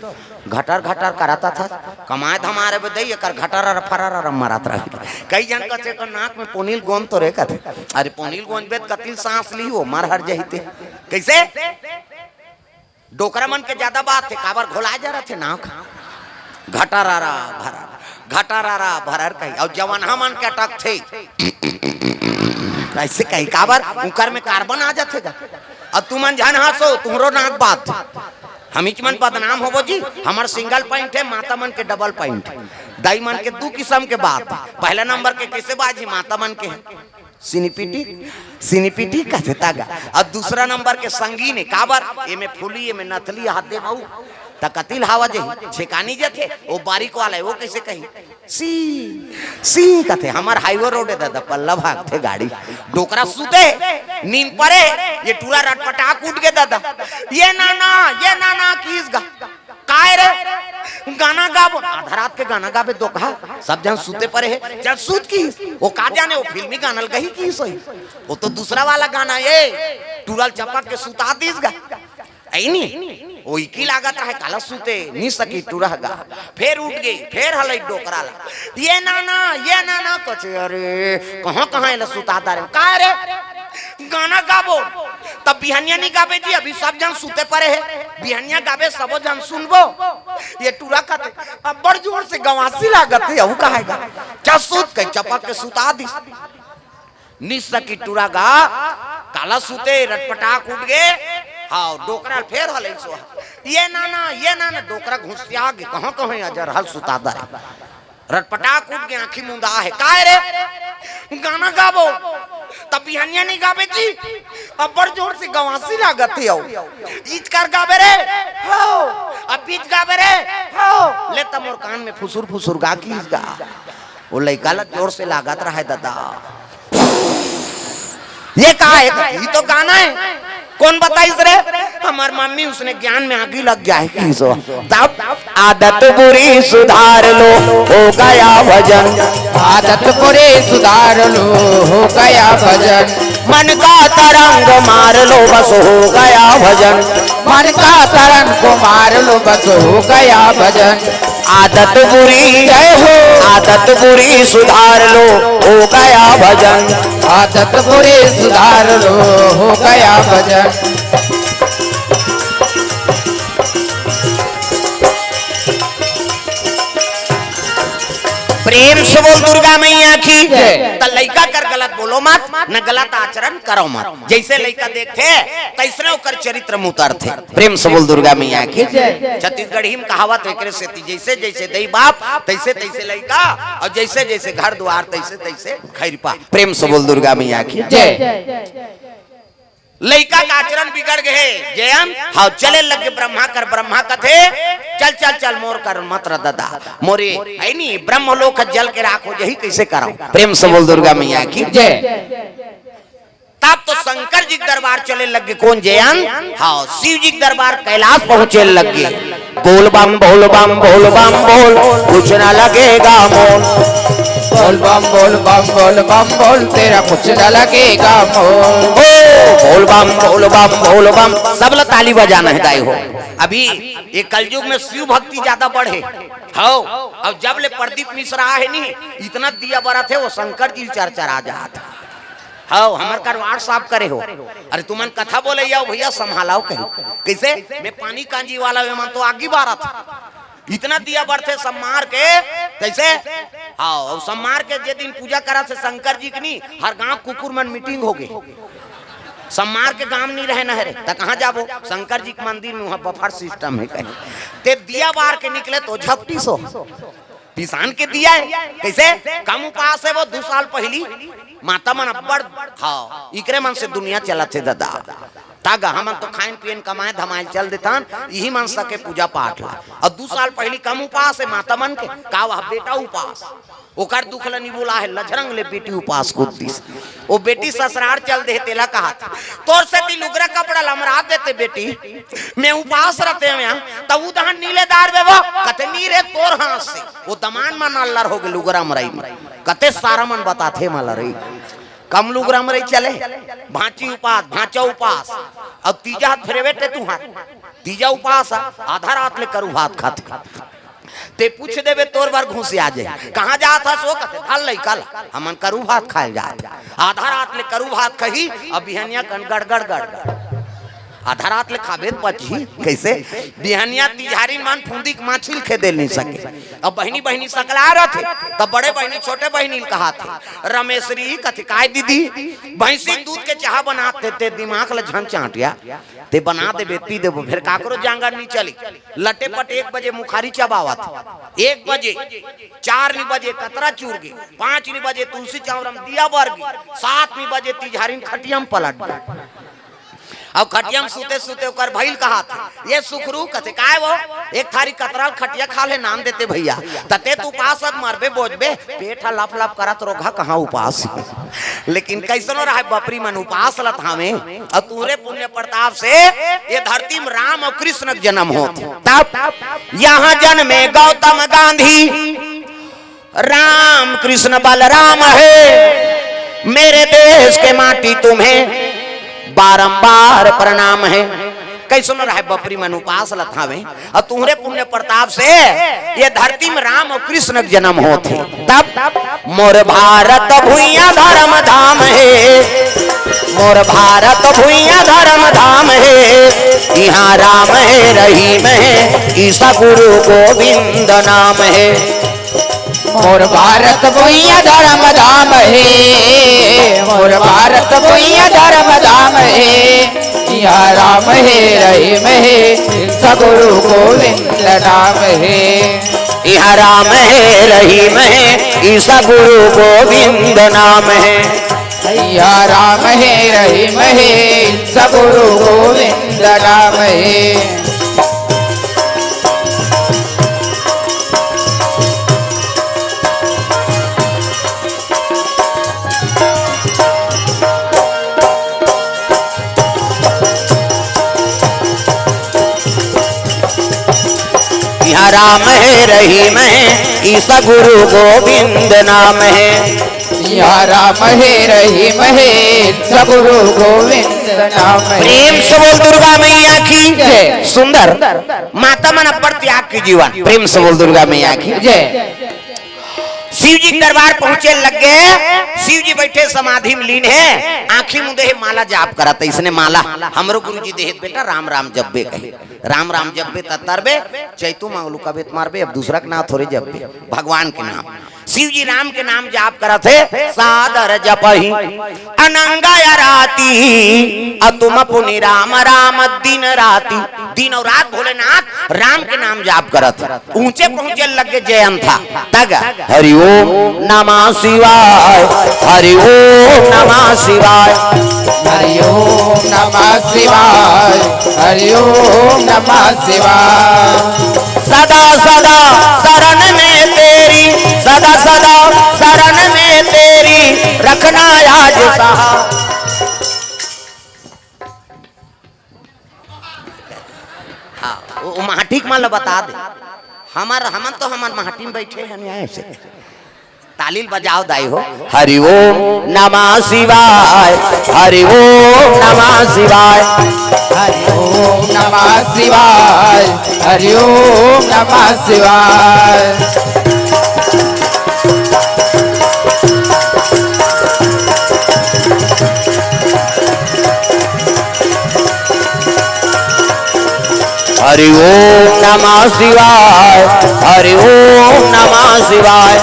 घटर घटर कराता था, कमाए धमाए रहे दई, एकर घटारारा फरारारा मरात रहे।" कई झन कथे, "एकर नाक में पोनील गोंद तो रे," कथे, "अरे पोनील गोंद बेत कतिल सांस ली हो, मर हर जही ते।" कैसे? डोकरा मन के ज्यादा बात हे, काबर घोला जा रथे नाक। घटारारा भरा। घटारारा भरर कही, अउ जवन हमन के अटकथे, अइसे कही, काबर? उकर में कार्बन आ जाथे गा। अब तुमन झन हंसो, तुहरो नाक बात। हमीच मन बदनाम होबो जी। हमर सिंगल पॉइंट हे, माता मन के डबल पॉइंट। दाई मन के दू किसम के बात। पहला नंबर के कइसे बाजी? माता मन के सिनिपिटी, सिनिपिटी कथे तागा। अब दूसरा नंबर के संगीन हे, काबर? एमे फूली, एमे नथली, हाथ दे बाऊ, त कतिल हवा जही, छेकानी जथे। ओ बारीक वाला हे, ओ कइसे कही? सी, सी कथे। हमर हाईवे रोड हे दादा, पल्ला भागथे गाड़ी। डोकरा सुते, नींद परे, ये टूरा रटपटाक उठ गे दादा। ये नाना, ये नाना किस गा, काय रे? गाना गाबो। आधा रात के गाना गाबे दोकहा, सब झन सुते परे हे। चल सुत किस, ओ का जाने, ओ फिल्मी गाना ल गही किस होही। ओ तो दूसरा वाला गाना, ए, टूरा ल चपक के सुता दिस गा। अइनी, ओ इकी लागत रहे, काला सुते, नी सकी टूरा गा। फेर उठ गे, फेर हलई डोकरा ला। ये नाना, ये नाना, कथे, अरे, कहाँ, कहाँ एला सुता डारे? काय रे? गाना गाबो। तब बिहनिया नी गाबे जी, अभी सब झन सुते परे हे। बिहनिया गाबे, सबो झन सुनबो। ये टूरा कथे, अब्बड़ जोर से गवासी लागत हे, अउ कहे गा। चल सुत कही, चपक के सुता दिस। नी सकी टूरा गा, काला सुते, रटपटाक उठ गे। हाँ, डोकरा ल फेर हलई सो। ये नाना, ये नाना, डोकरा घुसिया गे, कहाँ, कहाँ अजर हल सुता डारे। रटपटाक उठ गे, आँखी मुंदा हे। काय रे? गाना गाबो। तब बिहनिया नी गाबे जी, अब्बड़ जोर से गवासी लागत हे अउ। इचकर गाबे रे, हो। अब बीच गाबे रे, हो। ले त मोर कान में फुसुर फुसुर गा किस गा। ओ लइका ला जोर से लागत रहे दादा। ये का हे? ये तो गाना हे। कोन बताइस रे? हमर मम्मी, उसने ज्ञान में आगी लग गया है किसो। तब आदत बुरी सुधार लो, हो गया भजन। आदत बुरी सुधार लो, हो गया भजन। मन का तरंग मार लो, बस हो गया भजन। मन का तरंग को मार लो, बस हो गया भजन। आदत बुरी, जय हो। आदत बुरी सुधार लो, हो गया भजन। आदत बुरी सुधार लो, हो गया भजन। प्रेम से बोल दुर्गा मैया की। जय। त लइका कर गलत बोलो मत, न गलत आचरण करो मत। जइसे लइका देखथे, तइसने ओकर चरित्र में उतरथे। प्रेम से बोल दुर्गा मैया की। जय। छत्तीसगढ़ी में कहावत हे एकरे सेती, जइसे जइसे दई बाप, तइसे तइसे लइका, अउ जइसे जइसे घर दुआर, तइसे तइसे खैरपा। प्रेम से बोल दुर्गा मैया की। जय। लइका का आचरण बिगड़ गे हे, जयंत, हाँ, चले लग गे ब्रह्मा कर, ब्रह्मा कथे, "चल, चल, चल, मोर कर मत रह ददा, मोरे, अइनी, ब्रह्मलोक जल के राख हो जही, कइसे करंव?" प्रेम से बोल दुर्गा मैया की। जय। तब तो शंकर जी के दरबार चले लग गे कोन, जयंत? हाँ, शिव जी के दरबार कैलाश पहुँचे लग गे। बोल बम, बोल बम, बोल बम, बोल, कुछ न लगेगा मोल। बोल बम, बोल बम, बोल बम, बोल, तेरा कुछ न लगेगा मोल। ओ, बोल बम, बोल बम, बोल बम, सब ला ताली बजाना हे दाई हो। अभी ये कलयुग में शिव भक्ति ज्यादा बढ़े। हव, अउ जब ले प्रदीप मिश्रा हे नी, इतना दिया बरत हे, ओ शंकर जी चरचरा जात हे। हव, हमर कर WhatsApp करे हो। अरे तुमन कथा बोलइया हो भइया, संभालव कही। कइसे? मैं पानी कांजी वाला हूँ, एमन तो आगी बारत हे। इतना दिया बरथे सम्मार के, कइसे? हव, अउ सम्मार के जे दिन पूजा करत हे शंकर जी के नी, हर गांव कुकुर मन meeting हो गे। सम्मार के गांव नी रहे न हे रे, त कहाँ जाबो? शंकर जी के मंदिर में, वहाँ buffer system हे कहीं। ते दिया बार के निकले तो झपटी सो। पिसान के दिया हे। कइसे? कम उपास हे वो, दू साल पहिली माता मन अब्बड़, हाँ, इकरे मन से दुनिया चलत हे ददा। तागा हमन तो खाइन पियन, कमाए धमाए चल देथन, इही मन सके पूजा पाठ ला। अउ दू साल पहिली कम उपास हे माता मन के, का वह बेटा उपास? ओकर दुख ल नी भुला हे, लझरंग ले बेटी उपास कूद दिस। ओ बेटी ससरार चल दे, तेला कहत, "तोर सेती लुगरा कपड़ा लमरा देते बेटी, मैं उपास रहते हूँ यहाँ, तब उदहन नीले दार बेबो।" कथे, "नी रे, तोर हाथ से।" ओ दमान मन अल्लर हो गे लुगरा मरई में। कते सारा मन बताथे मला रे। कम लुगरा मरई चले, भांची उपास, भांचा उपास। अब तीजा हाथ फेरे बेटे तुहार, तीजा उपास, आधा रात ले करू भात खाथे। ते पूछ देबे, तोर बर घुसिया जाही। कहाँ जात हस? ओ कथे, "धर लइका ला, हमन करू भात खाए जात।" आधा रात ले करू भात खही, अब बिहनिया कन गड़गड़ गड़गड़। आधा रात ले खाबे त पचही कइसे? बिहनिया तिजहारी मन फूंदी के माछी ल खेदे ल नइ सके। अब बहिनी बहिनी सकला रथे, तब बड़े बहिनी छोटे बहिनी ल कहाथे। रमेसरी कथे, "काय दीदी, भैंसी के दूध के चाहा बनात हे, ते दिमाग ल झन चांटिया, ते बना देबे, पी देबो, फेर काकरो जांगर नइ चली।" लटे पट एक बजे मुखारी चबावत, एक बजे, चार नी बजे कतरा चूर गे, पांच नी बजे तुलसी चौरा म दिया बर गे, सात नी बजे तिजहारी म खटिया म पलट गे। अब खटिया म सुते सुते ओकर भइल कहाथे, "ये सुखरू," कथे, "काय वो? एक थारी कतरा ल खटिया खा ले नान देते भइया, तते त उपास अस मरबे बोजबे, पेट ह लप लप करत रोगहा कहाँ उपास।" लेकिन कइसनो रहय बपरी मन उपास ल त हवे, अउ तुंहरे पुण्य प्रताप से ये धरती म राम अउ कृष्ण के जनम होत हे। तब यहाँ जन्मे गौतम गांधी, राम कृष्ण बलराम हे, मेरे देश के माटी तुम्हें बारंबार प्रणाम हे। कइसनो रहय बपरी मन उपास ल त हवे, अउ तुंहरे पुण्य प्रताप से ये धरती म राम अउ कृष्ण के जनम होत हे। तब मोर भारत भुइयां धर्म धाम हे, मोर भारत भुइयां धर्म धाम हे, इहाँ राम हे रहीम हे, ईसा गुरु गोविंद नाम हे। मोर भारत भुइयां धर्म धाम हे, मोर भारत भुइयां धर्म धाम हे, इहाँ राम हे रहीम हे, ईसा गुरु गोविंद नाम हे। इहाँ राम हे रहीम हे, ईसा गुरु गोविंद नाम हे। इहाँ राम हे रहीम हे, ईसा गुरु गोविंद नाम हे। इहाँ राम हे रहीम हे, ईसा गुरु गोविंद नाम हे। इहाँ राम हे रहीम हे, ईसा गुरु गोविंद नाम हे। प्रेम से बोल दुर्गा मैया की जय। सुंदर। माता मन अब्बड़ त्याग के जीवन। प्रेम से बोल दुर्गा मैया की जय। शिव जी के दरबार पहुंचे लग गे। शिव जी बइठे समाधि म लीन हे, आंखी मुंदे हे, माला जाप करत हे। इसने माला हमरो गुरु जी देहे, बेटा राम राम जपबे कहे, राम राम जपबे त तरबे, चैतू मांगलू कबे त मरबे, अब दूसरा के नाम थोरे जपबे, भगवान के नाम। शिव जी राम के नाम जाप करत हे, सादर जपहि अनंग आराती, अतुम पुनि राम राम दिन राती। दिन अउ रात भोलेनाथ राम के नाम जाप करत हे। ऊंचे पहुंचे लग गे जयंता तक। हरि ओम नमः शिवाय, हरि ओम नमः शिवाय। हरि ओम नमः शिवाय, हरि ओम नमः शिवाय। सदा सदा शरण में तेरी, सदा सदा शरण में तेरी, रखना आज सहा। हाँ, वो, वो माटी के मन ल बता दे। हमर, हमन तो हमर माटी म बइठे हन, ऐसे। ताली ल बजाव दाई हो। हरि ओम नमः शिवाय, हरि ओम नमः शिवाय। हरि ओम नमः शिवाय, हरि ओम नमः शिवाय। हरि ओम नमः शिवाय, हरि ओम नमः शिवाय।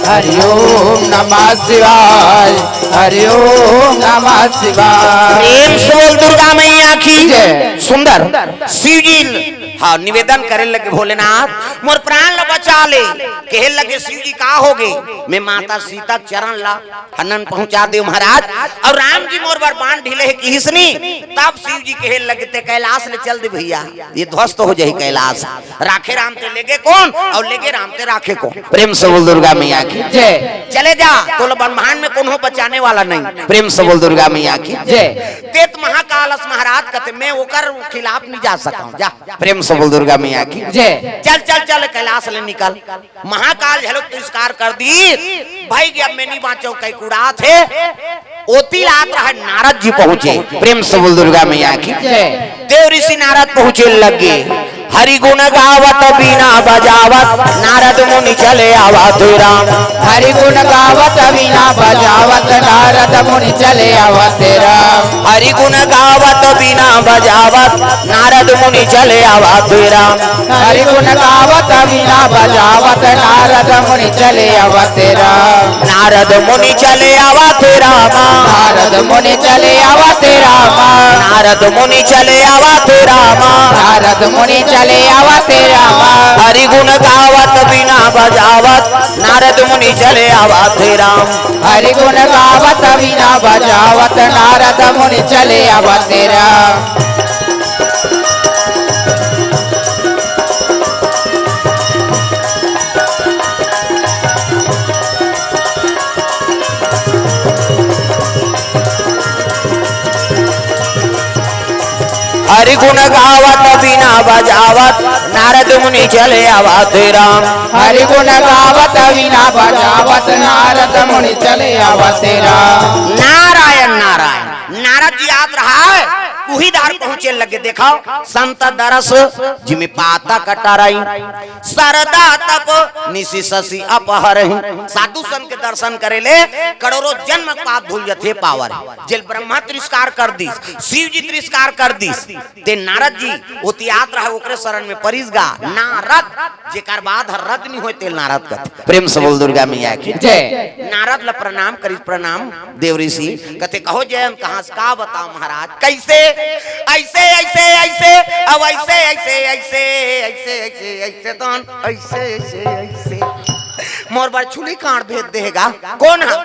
हरि ओम नमः शिवाय, हरि ओम नमः शिवाय। प्रेम से बोल दुर्गा मैया की जय। सुंदर। शिव जी, हाँ, निवेदन करे लगे, भोलेनाथ, मोर प्राण ल बचा ले। कहे लगे शिव जी, का होगे? मैं माता सीता के चरण ल हनन पहुंचा देव महाराज, अउ राम जी मोर बर बांध ढीले हे किहिस नी। तब शिव जी कहे लगे, ते कैलाश ले चल दे भइया, ये ध्वस्त हो जाही कैलाश। राखे राम ते लेगे कोन, अउ लेगे राम ते राखे कोन? प्रेम से बोल दुर्गा मैया की जय। चले जा, तोला ब्रह्मांड में कोनो बचाने वाला नहीं। प्रेम से बोल दुर्गा मैया की जय। ते त महाकाल अस महाराज कथे, मैं ओकर खिलाफ नहीं जा सकता हूँ, जा। प्रेम से बोल दुर्गा मैया की जय। चल चल चल, कैलाश ले निकल। महाकाल झलक तिरस्कार कर दी, भई गे अब मैं नहीं बांचव, कई कुड़ाथे। ओती ल आत रहय नारद जी पहुंचे। प्रेम से बोल दुर्गा मैया की जय। देव ऋषि नारद पहुंचे लगे। हरि गुण गावत बीना बजावत नारद मुनि चले आवत राम। हरि गुण गावत बीना बजावत नारद मुनि चले आवत राम। हरि गुण गावत बीना बजावत नारद मुनि चले आवत राम। हरि गुण गावत बीना बजावत नारद मुनि चले आवत राम। नारद मुनि चले आवत राम। नारद मुनि चले आवत राम। नारद मुनि चले आवत राम। नारद मुनि चले आवत राम। हरि गुण गावत बीना बजावत नारद मुनि चले आवत राम। हरि गुण गावत बीना बजावत नारद मुनि चले आवत राम। हरि गुण गावत बीना बजावत नारद मुनि चले आवत राम। हरि गुण गावत बीना बजावत नारद मुनि चले आवत राम। नारायण नारायण। नारद जी आवत रहा है, उही धार पहुंचे लगे। देखो, संत दरस जिमि पातक टरई, सरदा तप निसि ससि अपहरई। साधु संत के दर्शन करे ले करोड़ों जन्म पाप धुल जथे पावर। जेल ब्रह्मा तिरस्कार कर दीस, शिव जी तिरस्कार कर दीस, ते नारद जी ओती आवत रहा, ओकरे शरण में परिस गा। नारद, जेकर बाद हर रद नहीं होय, तेल नारद कथे। प्रेम से बोल दुर्गा मैया की जय। नारद ला प्रणाम करिस, प्रणाम देव ऋषि। कथे, "कहो जयंत, कहाँ से?" "का बताओ महाराज, कैसे?" "ऐसे, ऐसे, ऐसे, अब ऐसे, ऐसे, ऐसे, ऐसे, ऐसे, ऐसे, तन, ऐसे, ऐसे, ऐसे, मोर बर छुली कांड भेज देगा।" "कौन है?"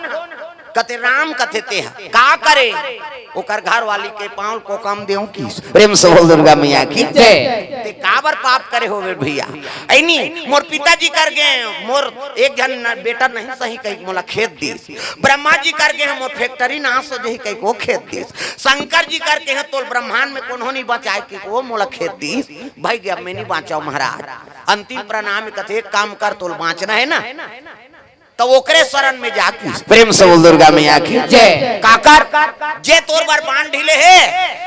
कथे, "राम।" कथे, "ते ह का करे?" "ओकर घर वाली के पांव ल कोकम देव किस।" प्रेम से बोल दुर्गा मैया की जय। "ते काबर पाप करे होवे भैया?" "ऐनी मोर पिताजी कर गे, मोर एक झन न-, बेटा नहीं सही कही मोला खेद दिस। ब्रह्मा जी कर गे, मोर फैक्ट्री नाश हो जही कही को खेद दिस। शंकर जी कर गे, तोल ब्रह्मांड में कोनो नहीं बचाए कही को मोला खेद दिस। भाई गे, अब मैं नहीं बांचव महाराज।" अंतिम प्रणाम कथे, "एक काम कर, तोल बांचना है ना, त ओकरे शरण में जा।" प्रेम से बोल दुर्गा मैया की जय। काकर, जे तोर बर बांध ढीले हे,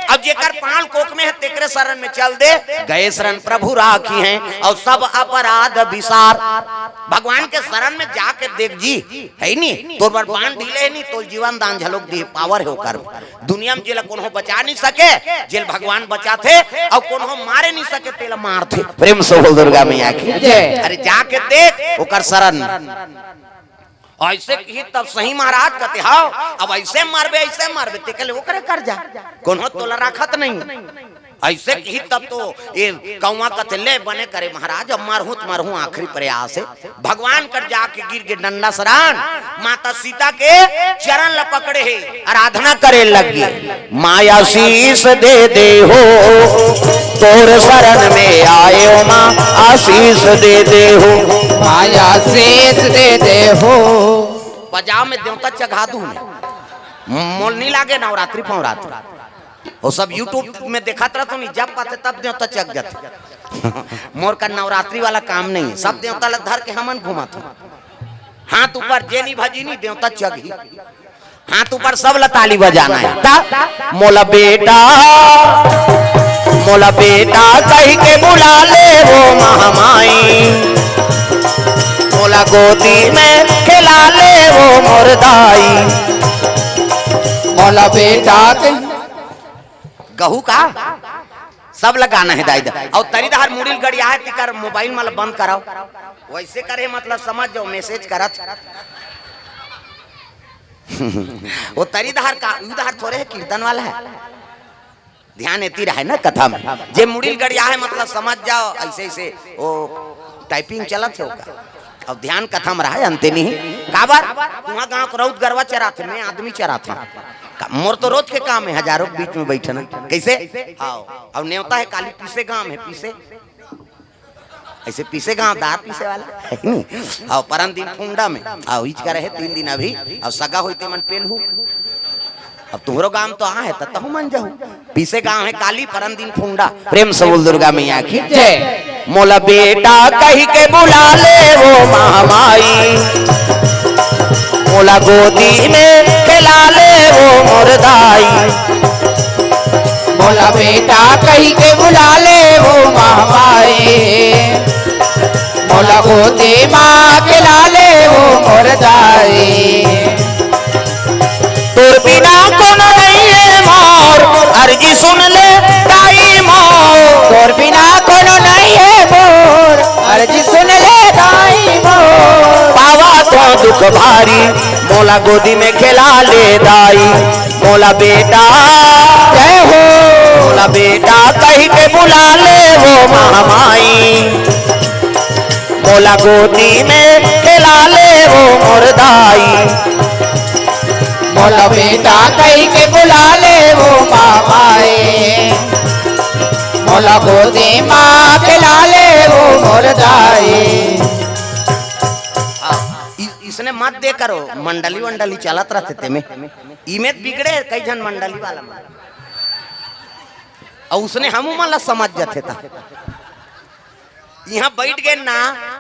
अब जेकर पांव कोक में हे, तेकरे शरण में चल दे। गए शरण प्रभु राखी हैं, और सब अपराध विसार। भगवान के शरण में जाके देख जी, है नी, तोर बर बांध ढीले हे नी, तोर जीवन दान झलोक दिए, पावर हे ओकर। दुनिया में जेला कोनो बचा नहीं सके, जेल भगवान बचाथे, और कोनो मारे नहीं सके, तेला मारथे। प्रेम से बोल दुर्गा मैया की जय। अरे जाके देख ओकर शरण। ऐसे किही तब सही महाराज कथे, "हाव, अब ऐसे मारबे, ऐसे मारबे," ते कहले, "ओकरे कर जा, कोनो तोला राखत नहीं।" ऐसे किही तब तो ये कौवा कथे, "ले बने करे महाराज, अब मारहूं त मारहूं, आखिरी प्रयास हे।" भगवान कर जाके गिर गे डंडा सरान, माता सीता के चरण ल पकड़े हे, आराधना करे लग गे। माया शीश दे दे हो, तोर शरण में आए हो माँ, आशीष दे दे हो। माया शीश दे दे हो। बजाव में देवता चघा दू मैं। मोल नहीं लागे नवरात्रि फवरात्रि। वो सब YouTube में देखत रहत हो नहीं, जब पाते तब देवता चघ जाते। मोर का नवरात्रि वाला काम नहीं, सब देवता ल धर के हमन घुमात हो। हाथ ऊपर जे नहीं भजी नहीं, देवता चघ ही। हाथ ऊपर सब ला ताली बजाना है। ता मोला बेटा, मोला बेटा कहि के बुला ले वो महामाई, मोला गोदी में खेला ले वो मोर दाई। मोला बेटा के गहू का सब ला गाना है दाई दा। और तरी डहर मुड़ी ल गड़िया है, तिकर मोबाइल में ला बंद कराओ। वैसे करे मतलब समझ जाओ, मैसेज करत। वो तरी डहर का, उ डहर थोरे है, कीर्तन वाला है। ध्यान एती रहे ना कथा में। जे मुड़ी ल गड़िया है, मतलब समझ जाओ, ऐसे ऐसे वो टाइपिंग चलत है ओका। अब ध्यान कथा में रहे, अंते नहीं। काबर? तुहा गांव के रउत गरवा चराथे, मैं आदमी चराथा। का-, मोर तो रोज के काम है, हजारों के बीच में बैठना। कैसे? हाँ। अब नेवता है, काली पीसे गांव है, पीसे। ऐसे पीसे गांव दार पीसे वाला है नहीं? आओ परन दिन फुंडा में, आओ इच का रहे तीन दिन अभी, आओ सगा होइते मन पेल हूँ। अब तुम्हरो गांव तो आ है, त तहु मन जाहू। पीसे गांव है काली, परन दिन फुंडा। प्रेम से बोल दुर्गा मैया की जय। मोला बेटा कहि के बुला ले वो महामाई, मोला गोदी में खेला ले वो मोर दाई। मोला बेटा कहि के बुला ले वो महामाई, मोला गोदी मा खेला ले वो मोर दाई। तोर बिना कोनो नइ हे मोर, अर्जी सुन ले दाई मोर। तोर बिना कोनो नइ हे मोर, अर्जी सुन ले दाई मोर। पावत हों दुख भारी, मोला गोदी में खेला ले दाई। मोला बेटा, जय हो। मोला बेटा कहि के बुला ले वो महामाई, मोला गोदी में खेला ले वो मोर दाई। मोला बेटा कहि के बुला ले वो महामाई, मोला गोदी मा खेला ले वो मोर दाई। हाँ, इ-, इसने मत दे करो, मंडली वंडली चलत रहिथे तेमे। इमे बिगड़े कई झन मंडली वाला मन। अउ उसने हमू मन ला समझ जथे ता। इहाँ बइठ गेन ना,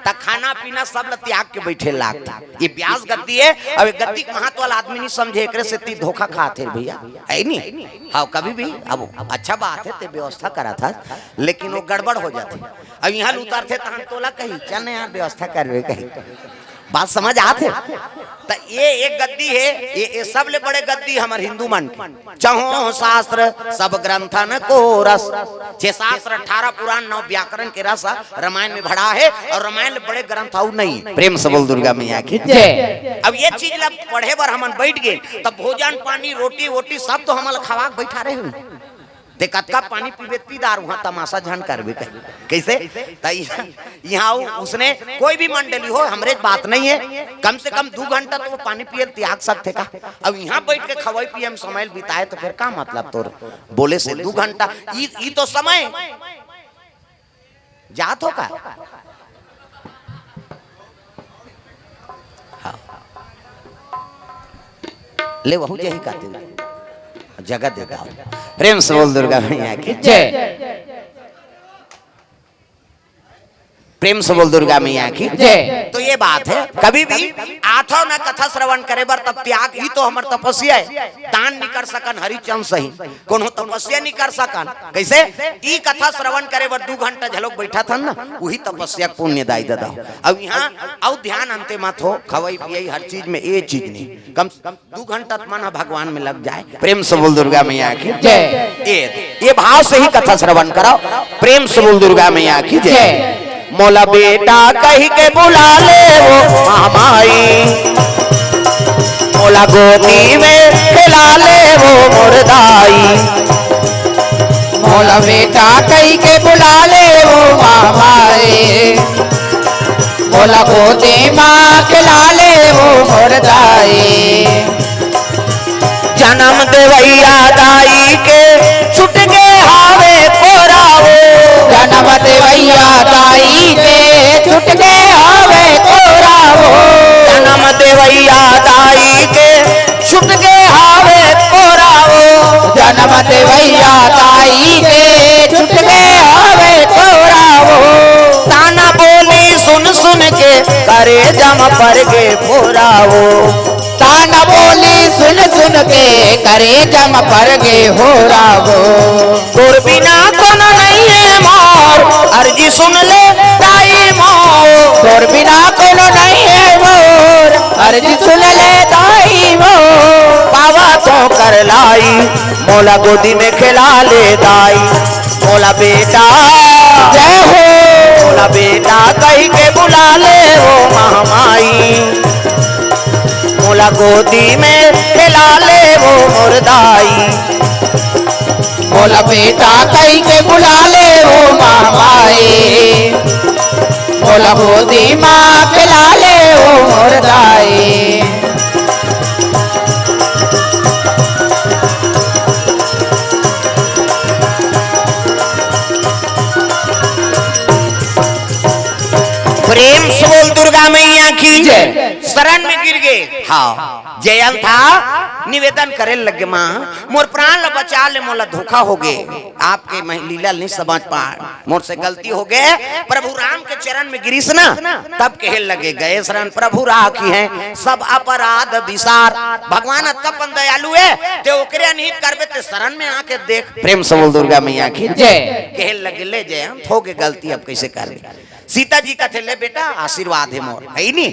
त खाना पीना सब ल त्याग के बइठे लागथे। ये ब्यास गद्दी हे, अउ ये गद्दी के महत्व ल आदमी नइ समझे, एकरे सेती धोखा खाथे भइया, हे नी? हाँ, कभी भी, अब अच्छा बात हे, तें व्यवस्था करत हस, लेकिन वो गड़बड़ हो जाथे। अब इहाँ ल उतरथे तहन तोला कही, "चल ना यार, व्यवस्था करबे," कही। बात समझ आत हे? त ये एक गद्दी हे, ये, ये सबले बड़े गद्दी हमर हिंदू मन के। चहों शास्त्र सब ग्रंथन को रस, छह शास्त्र, अठारह पुराण, नौ व्याकरण के रस रामायण में भरा हे, अउ रामायण ले बड़े ग्रंथ अउ नइ हे। प्रेम से बोल दुर्गा मैया की जय। अब ये चीज ला पढ़े बर हमन बइठ गेन, त भोजन पानी, रोटी वोटी सब तो हमन ला खवा के बइठा रहे होही। तें कतका पानी पीबे, पी डार, उहाँ तमाशा झन करबे कही। कइसे? त इहाँ, इहाँ अउ उसने कोई भी मंडली हो, हमरे बात नइ हे, कम से कम दू घंटा तो वो पानी पिए ल त्याग सकथे का? अब इहाँ बइठ के खवई पिए म समय ल बिताए त फेर का मतलब तोर बोले से दू घंटा? ई, ई तो समय जात हो का? हाँ। ले वहू जही काते जगह दे दाव। प्रेम से बोल दुर्गा मैया की जय। प्रेम से बोल दुर्गा मैया की जय। तो ये बात हे, कभी भी आथव न कथा श्रवण करे बर, तब त्याग ही तो हमर तपस्या हे। दान नइ कर सकन हरिचंद सही, कोनो तपस्या नइ कर सकन। कइसे? ई कथा श्रवण करे बर दू घंटा झलोक बइठत हन ना, उही तपस्या के पुण्य दाई ददा। अब इहाँ अउ ध्यान अंते मत हो, खवई पियई हर चीज में, ये चीज नइ। कम से कम दू घंटा त मन ह भगवान में लग जाए। प्रेम से बोल दुर्गा मैया की जय। ये, ये भाव से ही कथा श्रवण कराओ। प्रेम से बोल दुर्गा मैया की जय। जय। मोला बेटा कहि के बुला ले वो महामाई, मोला गोदी में खेला ले वो मोर दाई। मोला बेटा कहि के बुला ले वो महामाई, मोला गोदी मा खेला ले वो मोर दाई। जनम देवइया दाई के छूट गे हावे कोरा वो। जनम देवइया दाई के छूट गे हावे कोरा वो। जनम देवइया दाई के छूट गे हावे कोरा वो। जनम देवइया दाई के छूट गे हावे कोरा वो। ताना बोली सुन सुन के करेजा म पर गे फोरा वो। ताना बोली सुन सुन के करेजा म पर गे होरा वो। तोर बिना कोनो नइ हे मोर, अर्जी सुन ले दाई मोर। तोर बिना कोनो नइ हे मोर, अर्जी सुन ले दाई मोर। पावत हों कर लाई, मोला गोदी में खेला ले दाई। मोला बेटा, जय हो। मोला बेटा कहि के बुला ले वो महामाई, मोला गोदी में खेला ले वो मोर दाई। मोला बेटा कहि के बुला ले वो महामाई, मोला गोदी मा खेला ले वो मोर दाई। प्रेम से बोल दुर्गा मैया की जय। शरण में गिर गे। हाँ, जयंत हा निवेदन करे लगे, माँ, मोर प्राण ल बचा ले, मोला धोखा हो गे, आपके मैं लीला नहीं समझ पाए, मोर से गलती हो गे। प्रभु राम के चरण में गिरिस ना, तब कहे लगे, गए शरण प्रभु राखिहैं, सब अपराध बिसार। भगवान अतका पन दयालु है, ते ओकरे अनहित करबे, ते शरण में आके देख। प्रेम से बोल दुर्गा मैया की जय। कहे लगे, ले जयंत, हो गे गलती, अब कैसे करबे? सीता जी कथे, ले बेटा, आशीर्वाद है मोर, है नी?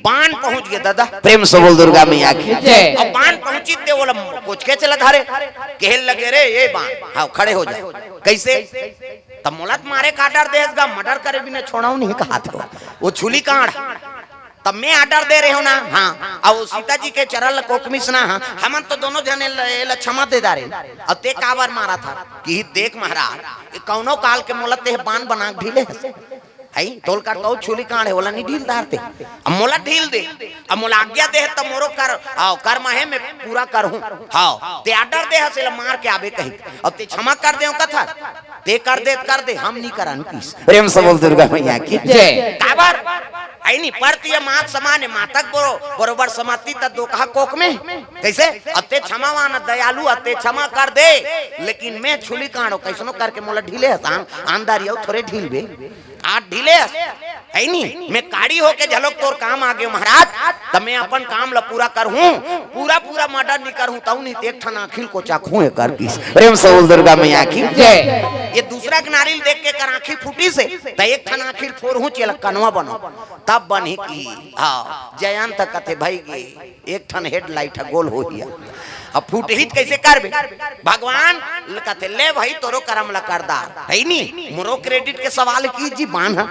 बाण पहुंच गे दादा। प्रेम से बोल दुर्गा मैया की जय। अब बाण पहुंची ते ओला कोचके चला धारे, कहे लगे, रे ये बाण, हाँ, खड़े हो जा। कैसे? तब मोला त मारे का order देस गा, murder करे बिना छोड़ाऊ नहीं कहा था। वो छुली कांड़, तब मैं order दे रहे हो ना। हाँ, अब वो सीता जी के चरण ल कोकमिस ना। हाँ, हमन तो दोनों जने ल-, एला क्षमा दे डारे। अब ते काबर मारा था कि देख महाराज, ये कौनो काल के मोला ते बाण बना के ढीले हस। है, तोल कर तो छुली कांड़ है, ओला नहीं ढील डारते। अब मोला ढील दे, अब मोला आज्ञा दे, तब मोरो कर, आओ, कर्म है, मैं पूरा करहूँ। हाँ, ते order दे हस, एला मार के आबे कही। अब ते क्षमा कर दे कथा, ते कर दे, कर दे, हम नहीं करन किस। प्रेम से बोल दुर्गा मैया की जय। काबर? है नी, परती मात समान है, मातक बरो-, बरोबर समाती त दो कहा कोक में। कैसे? अब ते क्षमावान दयालु, अब ते क्षमा कर दे, लेकिन मैं छुली कांड़ो, कैसनो करके मोला ढीले हस, आन-, आंदर यू थोरे ढीलबे। आज ढीले हस, है नी? मैं काड़ी होके झलोक तोर काम आ गेंव महाराज, त मैं अपन काम ल पूरा करहूँ, पूरा पूरा murder नहीं करहूँ, तऊ नहीं ते एक ठन आँखी ल कोचकहूँ, एकर किस। प्रेम से बोल दुर्गा मैया की जय। ये दूसरा के नारी ल देख के कर आँखी फूटिस हे, त एक ठन आँखी ल फोरहूँ, चेला कनवा बनो, तब बनही की। हाँ, जयंत कथे, भाई गे, एक ठन headlight ह गोल हो हिया। अब फूटही त कैसे करबे? भगवान ल कथे, ले भाई, तोरो करम ल कर डार, है नी? मोरो credit के सवाल की जी बाण ह,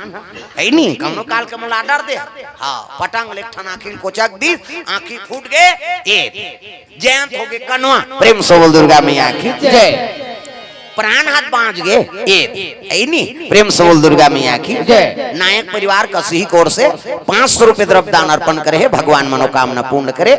है नी? कौनो काल के मोला order दे। हाँ, पटंग ले एक ठन आँखी ल कोचक दिस, आँखी फूट गे, ए, जयंत हो गे कनवा। प्रेम से बोल दुर्गा मैया की जय। प्राण हाथ बाँच गे, ए, है नी? प्रेम से बोल दुर्गा मैया की जय। नायक परिवार कसिही कोर से पाँच सौ रुपये द्रव्य दान अर्पण करे हे, भगवान मनोकामना पूर्ण करे।